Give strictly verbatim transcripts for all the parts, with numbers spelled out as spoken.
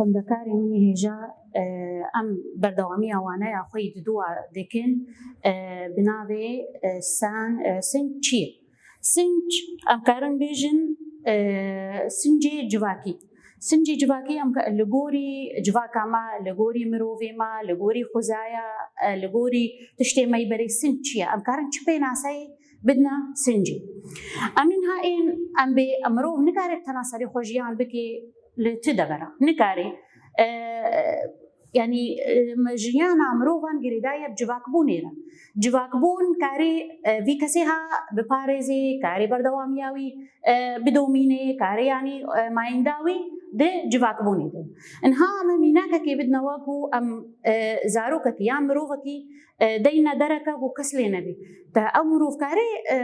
Xwendekarê min ê hêja, e, em berdewamiya waneya xwe yî diduwa dikin, e, bi navê, e, San, e, Sinc çi ye? Sinc, em karin bêjin, e, sincê civakî. Sincê civakî em ka-, li gorî civaka me, li gorî mirovê me, li gorî xwezaya, e, li gorî tiştê me yî berê sinc çi ye? Em karin çi pênaseyê bidine sincê? Em niha ên em bê, mirov nikare bi tena serê xwe jiyan bike li ti devera. Nikare. E, yanî, e, me jiyana mirovan girêdaye bi civakbûnê re. Civakbûn karê, e, vî kesê ha biparêzê, karê berdewamiya wî, e, bidomînê, karê yanî, e, mayînda wî di civakbûnê de. Niha em ê mînakekê bidine we ku em, e, zarokekî yan mirovekî, e, deyne dereke ku kes lê nebî. Te ew mirov kare, e,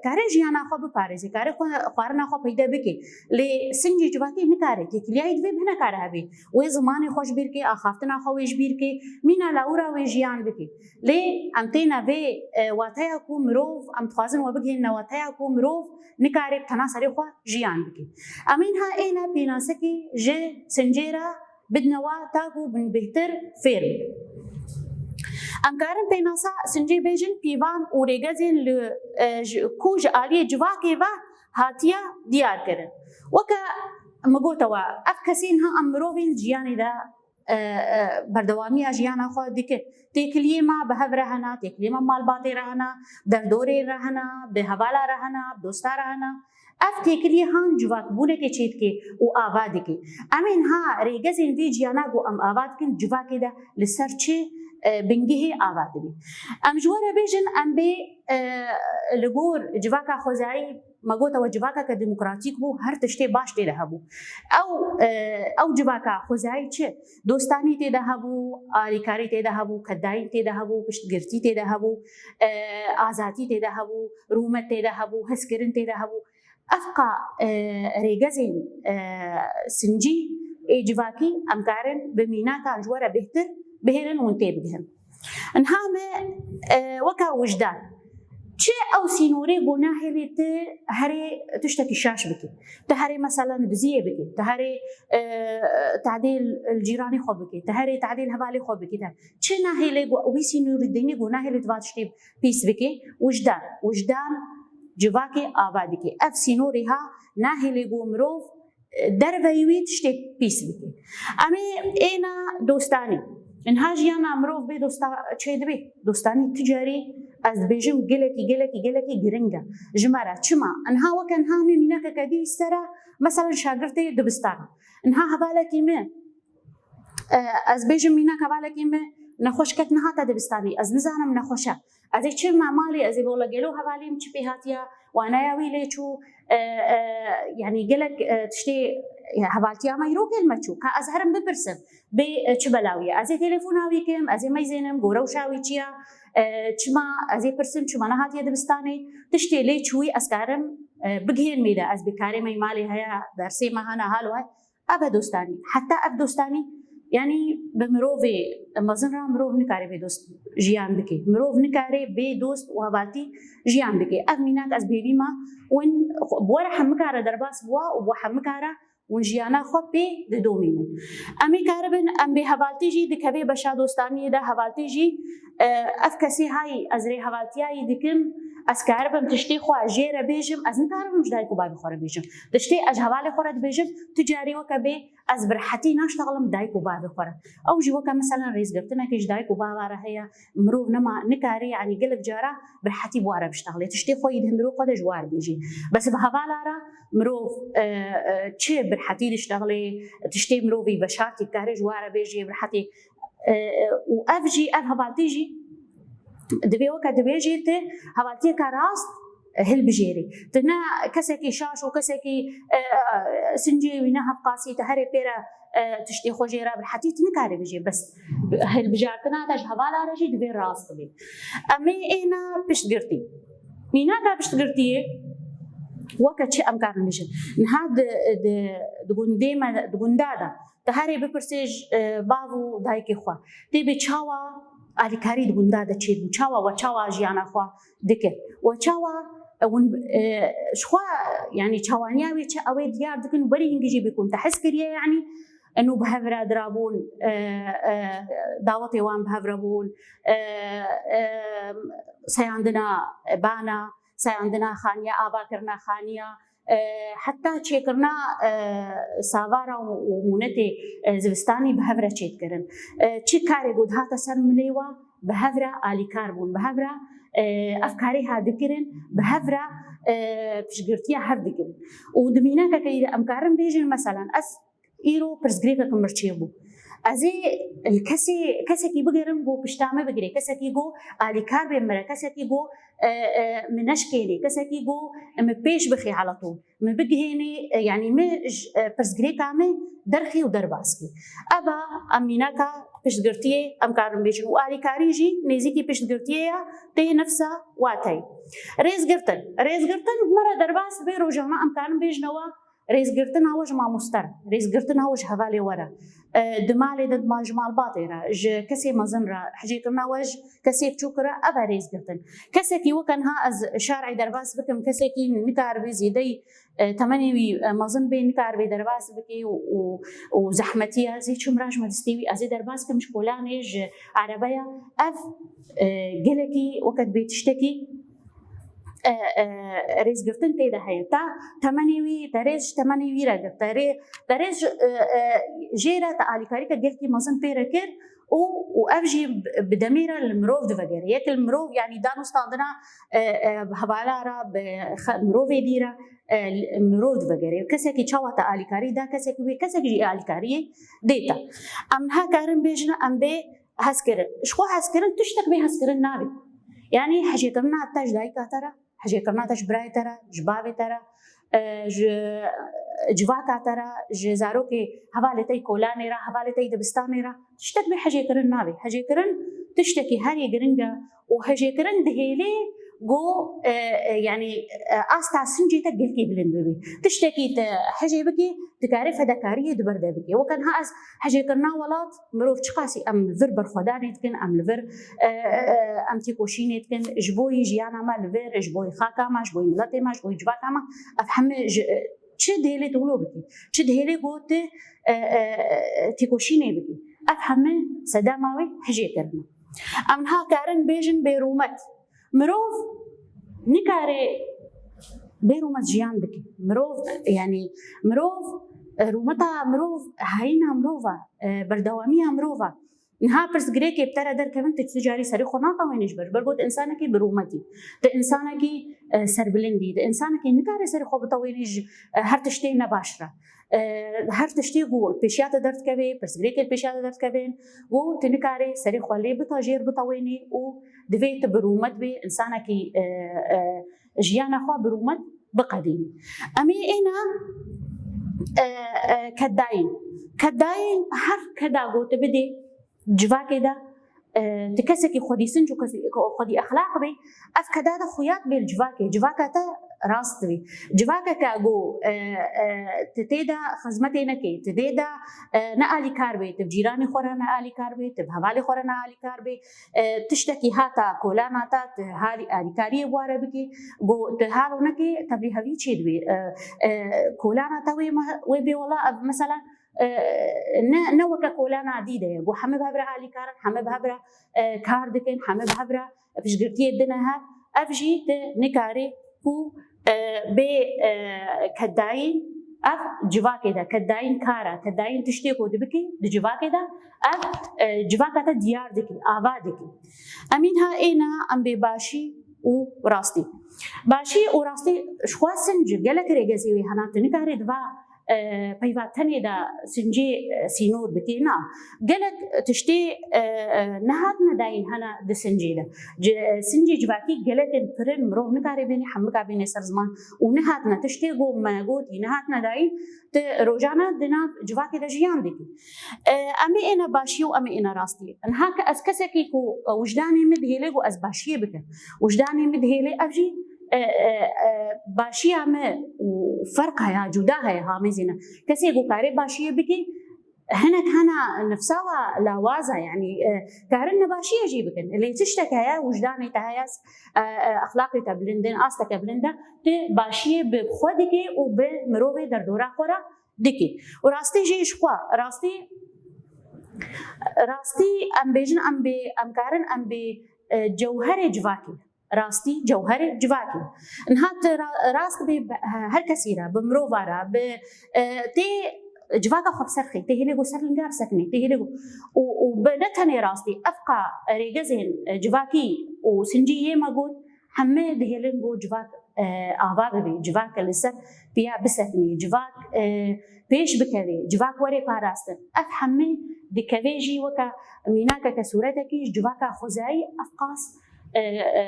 kare jiyana xwe biparêze, kare xwe, xwarina xwe peyde bike. Lê sincê civakê nikare, têkiliyayî divê bi hinekare hebe. Wê zimanê xwe ji bîr ke, axaftina xwe wê ji bîr ke, mîna lawira wê jiyan bike. Lê em têne vê, e, wateya ku mirov, em dixwazin we bigihînine wateya ku mirov nikare bi tena serê xwe jiyan bike. Em ê niha êne pênasekê ji sincê re bidine we ta ku bin bêhtir fêr bin. Em karin pênasa sincê bêjin pîvan û rêgezên li, e, ji, ku ji aliyê civakê ve hatiye diyar kirin. Weke min gote we, ev kesên ha em mirovên jiyanê de, e, e, berdewamiya jiyana xwe dikin. Têkiliyê me bi hev re hene, têkiliyê me malbatê re hene, derdorê re hene, bi hevala re hene, bi dosta re hene. Ev têkiliyê han civakbûnekê çêdike û ava dike. Em ê niha rêgezên vê ciyana ku em ava dikin civakê de li ser çi, e, bingehê ava dibe. Em ji we re bêjin, em bê, e, li gor civaka xwezayî, me gote we civakeke demokratîk bû, her tiştê baş tê de hebû. Ew, e, ew civaka xwezayî çi? Dostanî tê de hebû, alîkarî tê de hebû, kedayîn tê de hebû, piştgirtî tê de hebû, e, azadî tê de hebû, rûmet tê de hebû, hezkirin tê de hebû. Ev qa, e, rêgezên, e, sincî ê civakî em karin bi mînakan ji we re bêhtir bihêlin û tê bigihin. Niha me, e, weke wijdan, çi ew sînorê ku nahêlê tu herê tiştekî şaş bikî, tu herê meselen diziyê bikî, tu herê, e, tadê li cîranê xwe bikî, tu herê tadê li hevalê xwe bikî, te çi nahêlê ku wî sînorî dînî ku nahêlê tu va tiştê pîs bikî? Wijdan. Wijdan civakê ava dike. Ev sînorê ha nahêlê ku mirov, e, derveyî wî tiştê pîs bike. Em ê êna dostanî. Niha jiyana mirov bê dosta çê dibe. Dostanî tu carî ez dibêjim gelekî, gelekî, gelekî giring e ji me re. Çima? Niha weke niha em ê mînakeke dî sera, meselen şagirtê dibistan. Niha hevalekî min, e, ez bêjim mînak hevalekî min nexweş ket nehate dibistanî. Ez nizanim nexweş e. Ez ê çima malê, ez ê bola gelo hevalê min çi pê hatiye, waneya wî lê çû, e, e, yanî gelek, e, tiştê, e, hevaltiya me îro kêl me çû. Ka ez herim bipirsim, bê, e, çi bela wî ye? Ez ê telefona wî kim, ez ê meyzênim, ku rewşa wî çi ye, e, çima, ez ê pirsim, çima nehatiye dibistanê? Tiştê lê çûyî ez karim, e, bigihên mêde, ez bê karê me malê heye, dersê me hene, halo he. Ev e dostanî. Heta ev dostanî, yanî bi mirovê mezin re mirov nikare bê dost jiyan bike. Mirov nikare bê dost û hevaltî jiyan bike. Ev mînak ez bêvî me win xwe, bi we re hemikare derbas bûwa û bi we hemikare win jiyana xwe pê didomînin. Em ê karibin, em bê hevaltî jî dikeve beşa dostaniyê de, hevaltî jî, e, ev kesê hayî ez rê hevaltiyayî dikim, ez karibim tiştê xwe jê re bêjim, ez nikaribim ji dayik û bavê xwe re bêjim. Tiştê ez ji hevalê xwe re dibêjim, tu carî weke bê ez bi rehetî naştexlim dayik û bavê xwe re. Ew jî weke meselen rêzgirtinekê ji dayik û bava re heye, mirov nema, nikare, yanî gelek cara bi rehetî bi wa re biştexile. Tiştê xwe yî di hundirê xwe de ji wa re bêjî. Bes bi hevala re mirov, e, e, çi bi rehetî diştexile, tiştê mirovî veşartî dikare ji wa re bêjî bi rehetî. E, e, û ev jî, ev hevaltî jî divê weke dibêjê tu hevaltiyeke rast hilbijêrî. Tu ne kesekî şaş û kesekî, e, e, sincê wî ne hevqasî, tu herê pê re, e, tiştê xwe jê re bi rehetî tu nikarî bijê. Bes hilbijartina te ji hevala re jî divê rast bibê. Em ê êna piştgirtî. Mînaka piştgirtiyê weke çi em karin bijin? Niha di, di, di gundê me, di gunda de, tu herê bipirsê ji, e, bav û dayikê xwe. Tê bê çawa alîkarî di gunda de çêbû, çawa we çawa jiyana xwe dikir? We çawa, e, hûn, e, ji xwe, yanî çawaniya wê çi ew ê diyar dikin, werî hingî jî bikûn te hez kiriye, yanî, Eno bi hev re dirabûn, e, e, dawetê wan bi hev re bûn, e, e, seyandina bana, seyandina xaniya, avakirina xaniya, e, heta çêkirina, e, savara û, û mûnetê, e, zivistanî bi hev re çêdikirin. E, çi karê ku dihate ser milê wa, bi hev re alîkar bûn, bi hev re, e, ev karê ha dikirin, bi hev re, e, piştgirtiya hev dikirin. Û di mînakekê de em karin bêjin, meselan, ez îro pirsgirêkek min çêbû. Ez ê li kesê, kesekî bigerim ku pişta me bigirê, kesekî ku alîkar bê min re, kesekî ku, e, e, min neşkênê, kesekî ku min pêş bixê ala tol. Min bigihênê, e, yanî min ji, e, pirsgirêka min derxî û derbas kî. Eva em mînaka piştgirtiyê em karin bêjin û alîkarî jî nêzîkî piştgirtiyê ye, tê nefsa wateyê. Rêzgirtin. Rêzgirtin me re derbas dibe, rojane em karin bêjine we rêzgirtina we ji mamoste re, rêzgirtina we ji hevalê we re, e, di malê de ma-, ji malbatê re, ji kesê mezin re, hicêkirina we ji kesê biçûk re, ev e rêzgirtin. Kesekî weke niha ez şer'ê derbas bikim, kesekî nikaribê zêdeyî, e, temenê wî, e, mezin bê, nikaribê derbas bike û, û, û zehmetî ye, ez ê çûm re ji me distê wî, ez ê derbas kim ji kolanê, ji erebeya. Ev, e, gelekî weke dibê tiştekî, e, e, rêzgirtin tê de heye. Ta temenê wî, te rêz ji temenê wî re girt, te rê-, te rêz ji, e, e, jê re te alîkarîke gelkî mezin pê re kir û, û ev jî bi, bi demê re li mirov divegere. Yek li mirov, yanî danûstandina, e, e, bi hevala re, bi xe-, mirovê dî re, e, li mirov divegere. Kesekî çawa te alîkarî da, kesekî wê, kesekî jî alîkariyê dê te. Em niha karin bêjin, em bê hezkirin. Ji xwe hezkirin, tiştek bê hezkirin nabe. Yanî hecêkirina te ji dayika te re, hecêkirina te ji birayê te re, ji bavê te re, e, ji civaka te re, ji zarokê hevalê te yî kolanê re, hevalê te yî dibistanê re, tiştek bê hecêkirin nabe. Hecêkirin tiştekî herî giring e û hecêkirin dihêlê ku, e, e, yanî, e, asta sincê te gelkî bilind bibe. Tiştekî te hecê bikî, dikarê fedekariyê di ber de bikî. Weke niha ez hecêkirina welat, mirov çiqasî em li vir berxwedanê dikin, em li vir, e, e, e, em têkoşînê dikin, ji bo yî jiyana me li vir, ji bo yî xaka me, ji bo yî miletê me, ji bo yî civaka me, ev heme ji, e, çi dihêlê tu wilo bikî, çi dihêlê ku tu, e, e, e, têkoşînê bikî. Ev heme sedema wê hecêkirin e. Em niha karin bêjin bêrûmet. Mirov nikare bêrûmet jiyan bike. Mirov, yanî mirov, e, rûmeta mirov, heyîna mirov e, e, berdewamiya mirov e. Niha pirsgirêkê bi te re derkevin, tu ti carî serê xwe natewênî ji ber, ji ber ku tu insanekî bi rûmetî, tu insanekî, e, serbilind î, tu insanekî nikare serê xwe bitewênî ji, e, her tiştê ne baş re. E, her tiştê ku pêşiya te derdikeve, pirsgirêkê li pêşiya te derdikevin, ku tu nikare serê xwe lê bita jêr bitewênî û divê tu bi rûmet bê, insanekî, e, e, jiyana xwe bi rûmet biqedînî. Em ê êna, e, e, kedayîn. Kedayîn her keda ku tu bidê civakê de, e, tu kesekî xwedî sinc û kesî-, xwedî exlaq bê, ev keda de xuya dibê li civakê, civaka te rast dibê. Civakeke ku, e, e, tu tê de xizmetê nekê, tu tê de, e, ne alîkar bê, tu bi cîranê xwe re ne alîkar bê, tu bi hevalê xwe re ne alîkar bê, e, tiştekî hata kolana te, tu halî alîkariyê bi wa re bikî, ku tu halo nekê, tevlî hevî çê dibê. E, e, kolana te wê me-, wê bê wela ev mesela, e, ne, ne weke kolana dî de ye, ku heme bi hev re alîkar in, heme bi hev re, e, kar dikin, heme bi hev re piştgirtiyê dine hev. Ev jî tu nikarî ku, e, bê, e, kedayîn, ev civakê de kedayîn kar e, kedayîn tiştê ku tu bikî di civakê de, ev, e, civaka te diyar dikî, ava dikî. Em ê niha êna em bê başî û rastî. Başî û rastî ji xwe sinc gelek rêgezê wê hene, tu nikarî di va, e, peyva tenê de sincê, e, sînor bikî. Na, gelek tiştê, e, e, nehatine dayîn hene di sincê de. Ci-, sincê civakî gelekên pirin, mirov nikare bênê hemika bênê ser ziman û nehatine tiştê ku me gotî, nehatine dayîn, tu rojane di nav civakê de jiyan dikî. E, em ê êne başiyê û em ê êne rastiyê. Niha ke ez kesekî ku, e, wijdanê min dihêle ku ez başiyê bikim. Wijdanê min dihêle ev jî, e, e, e, başiya me û ferq heye, cuda heye, hamêzî ne. Kesê ku karê başiyê bikî, hinek hene nefsa wa lawaz e, yanî, e, karin nebaşiyê jî bikin. Lê tiştek heye, wijdanê te heye, e, e, exlaqê te bilind in, asteke bilind e, tu başiyê bi xwe dikî û bi mirovê derdora xwe re dike. Û rastî jî ji xwe, rastî, rastî em bêjin, em bê, em karin, em bê, e, cewherê civakê. Rastî cewherê civakê. Niha tu ra-, rast bê bi, he-, her kesî re, bi mirova re, bi, e, tê civaka xwe bi ser xê, tê hêlê ku ser linga bisekinê, tê hêlê ku, û, û bi ne tenê rastî, evqa rêgezên, e, civakî û sincî yê me got, hemê dihêlin ku civak, e, ava bibe, civak li ser piya bisekinê, civak, e, pêş bikeve, civak were parastin. Ev hemê dikeve jî weke mînakeke sûretekî ji civaka xwezayî ev qas, e, e,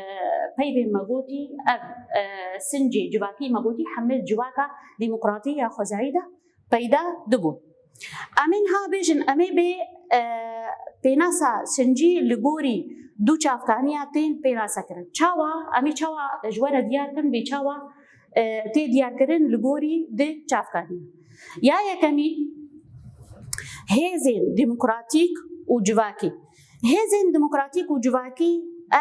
peyvên me gotî, ev, e, sincê civakî me gotî hemê civaka demokratî ya xwezayî de peyda dibûn. Em ê niha bêjin, em ê bê, e, pênasa sincî li gorî du çavkaniya tên pênase kirin. Çawa? Em ê çawa ji we re diyar kin, bê çawa, e, tê diyarkirin li gorî di çavkaniya. Ya yekemî, hêzên demokratîk û civakî. Hêzên demokratîk û civakî,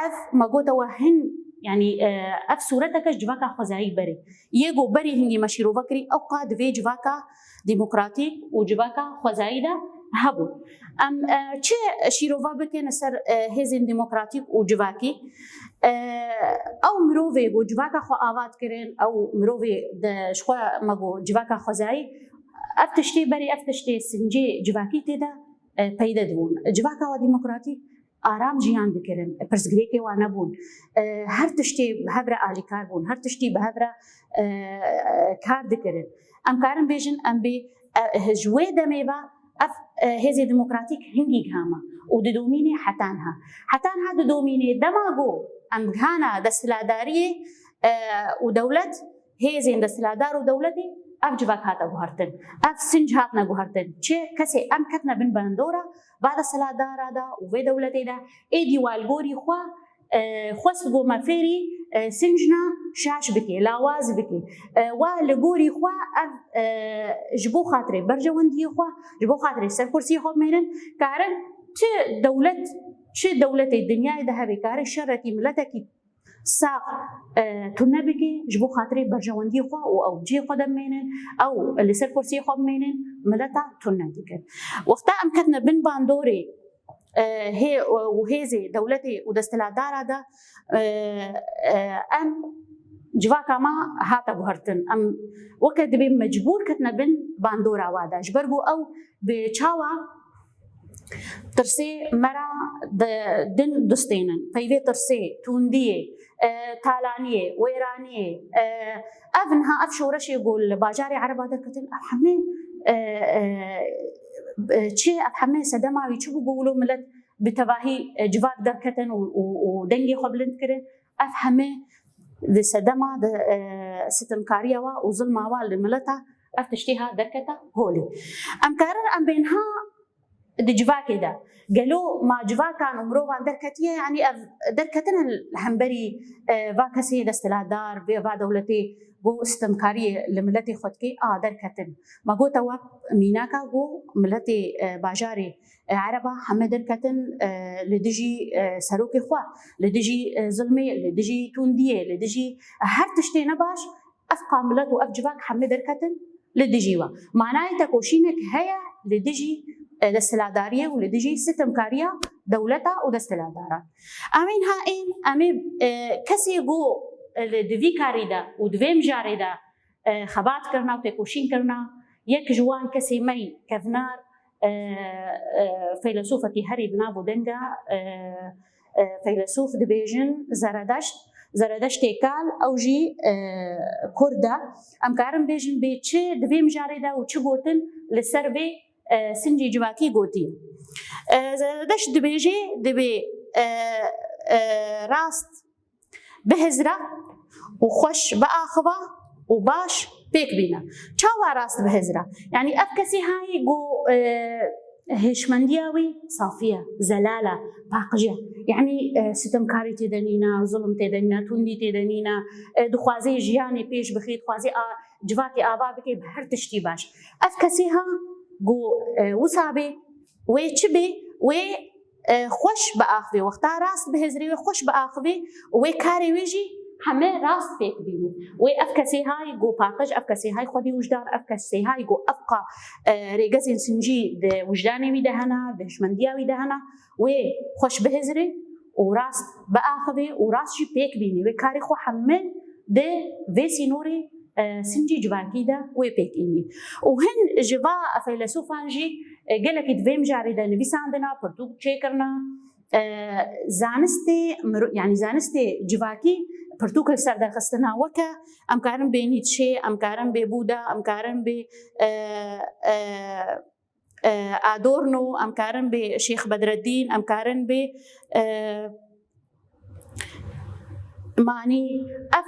ev me gote we hin, yanî, e, ev sûreteke ji civaka xwezayî berê. Yê ku berî hingî me şîrove kirî, ewqa di vê civaka demokratîk û civaka xwezayî de hebûn. Em, e, çi şîrove bikin li ser, e, hêzên demokratîk û civakî? E, ew mirovê ku civaka xwe ava dikirin, ew mirovê de ji xwe me got civaka xwezayî, ev tiştê berê, ev tiştê sincê civakî tê de, e, peyde dibûn. Civaka we demokratîk aram jiyan dikirin, pirsgirêkê wan nebûn. E, her tiştê bi hev re alîkar bûn, her tiştî bi hev re, e, kar dikirin. Em karin bêjin, em bê, e, ji wê demê ve ev, e, hêzê demokratîk hingî giha me û didomîne heta niha. Heta niha didomîne, dema ku em gihana desthilatdariyê, e, û dewlet, hêzên desthilatdar û dewletê, ev civak hate guhertin. Ev sinc hatine guhertin. Çi kesê em ketine bin bandora va desthilatdara de û vê dewletê de, êdî wa li gorî xwe, e, xwest ku me fêrî, e, sincna şaş bike, lawaz bike. E, wa li gorî xwe ev, e, ji bo xatirê berjewendiyê xwe, ji bo xatirê serkursiyê xwe bimênin, karin çi dewlet, çi dewletê dinyayê de hebe karin şerekî miletekî sax, e, tune bike, ji bo xatirê berjewendiyê xwe û ew cihê xwe de bimênin, ew li ser kursiyê xwe bimênin, mileta tune dikin. Wexta em ketine bin bandorê, e, hê û hêzê dewletê û desthilatdara de, e, e, em civaka me hate guhertin. Em weke dibê mecbûr ketine bin bandora wa de. Ji ber ku ew bi çawa tirsê me re di-, din distênin. Peyvê tirsê, tundiyê, e, talaniyê, wêraniyê, e, ev niha ev şoreşê ku li bajarê Ereba derketin, ev hemê, e, e, e, çi, ev hemê sedema wî çi bû ku wilo milet bi tevahî, e, civak derketin û, û, û dengê xwe bilind kirin? Ev hemê di sedema, di, e, sitemkariya wa û zilma wa li mileta ev tiştê ha derketa holê. Em karin em bên ha di civakê de. Gelo ma civakan û mirovan derketiye, yanî ev derketine li hemberî, e, va kesê desthilatdar, vê va dewletê ku sitemkariyê li miletê xwe dike, a derketin. Ma gote we mînaka ku miletê, e, bajarê, e, Ereba heme derketin, e, li dijî, e, serokê xwe, li dijî, e, zilmê, li dijî tundiyê, li dijî her tiştê nebaş, ev qamilet û ev civak hemê derketin li dijî we. Manayê tekoşînek heye li dijî, e, desthilatdariyê û li dijî sitemkariya dewleta û desthilatdaran. Em ên ha ên, em ê, e, kesê ku, e, li di vî karî de û di vê mijarê de, e, xebat kirina û têkoşîn kirina, yek ji wan kesê me yî kevnar, e, e, feylesûfekî herî bi nav û denga, e, e, feylesûf dibêjin Zeredeşt, Zeredeştê kal, ew jî, e, Kurd e. Em karin bêjin bê çi di vê mijarê de û çi gotin li ser vê, e, sincê civakî gotiye. E, Zeredeşt dibêje, dibê, e, e, rast bihizra û xweş biaxiva û baş pêk bîne. Çawa rast bihizra? Yanî ev kesî hayî ku, e, hêşmendiya wî safî ye, zelal e, paqij e. Yanî, e, sitemkarî tê de nîne, zulm tê de nîne, tundî tê de nîne, e, dixwaze jiyanê pêş bixê, dixwaze a, civakê ava bike bi her tiştî baş. Ev kesî ha ku, e, wisa bê, wê çi bê? Wê, e, xweş biaxivê, wexta rast bihizrê wê xweş biaxivê û wê karê wê jî Heme rast pêk bînin. Wê ev kesê hay go paqij, ev kesê hay xwedî wijdan, ev kesê hay go ev qa, e, rêgezên sincî di wijdanê wî de hene, di hişmendiya wî de hene, wê xweş bihizirê û rast biaxivê û rast jî pêk bînî. Wê karê xwe heme di vê sînorê, e, sincî civakî de wê pêk înî. Û hin ji va feylesûfan jî, e, gelekî di vê mijarê de nivîsandina, pirtûk çêkirina, e, zanistê miro-, yanî zanistê civakî pirtûk li ser derxistina weke, em karin bê Nietzsche, em karin bê Buda, em karin bê, e, e, e, Adorno, em karin bê Şêx Bedreddîn, em karin bê, e, Manî, ev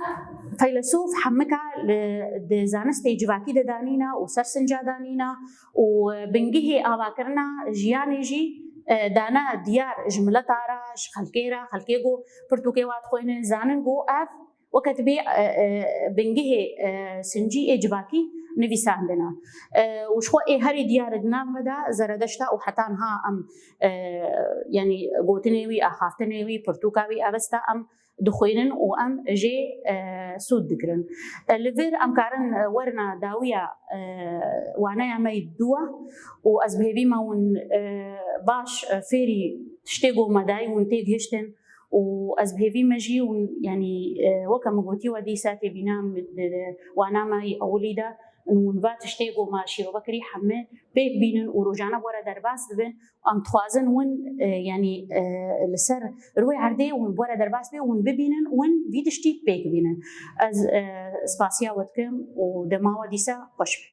feylesûf hemika li, di zanistê civakî de danîna û ser sinca danîna û bingihê avakirina jiyanê jî, e, dane diyar ji mileta re, ji xelkê re, xelkê ku pirtûkê wa dixwînin, zanin ku ev weke dibê, e, e, bingihê, e, sincî ê civakî nivîsandina. E, û ji xwe ê herî diyar di nav me de Zeredeşta û heta niha em, e, yanî gotinê wî, axaftinê wî, pirtûka wî, Avesta em dixwînin û em jê, e, sûd digirin. E, li vir em karin, e, werina dawiya, e, waneya me yî dû e û ez bi hêvî me hûn, e, baş, e, fêrî tiştê ku me dayî hûn têgihiştin û ez bi hêvî me jî hûn, yanî, e, weke min gotî we dîsa têbîna min di, di wana me yî ewilî de hûn va tiştê ku me şîrove kirî heme pêk bînin û rojane bi we re derbas dibin. Em dixwazin win, e, yanî, e, li ser rûyê erdê win bi we re derbas bê, win bibînin, win vî tiştî pêk bînin. Ez, e, spasiya we dikim û dema we dîsa xweş be.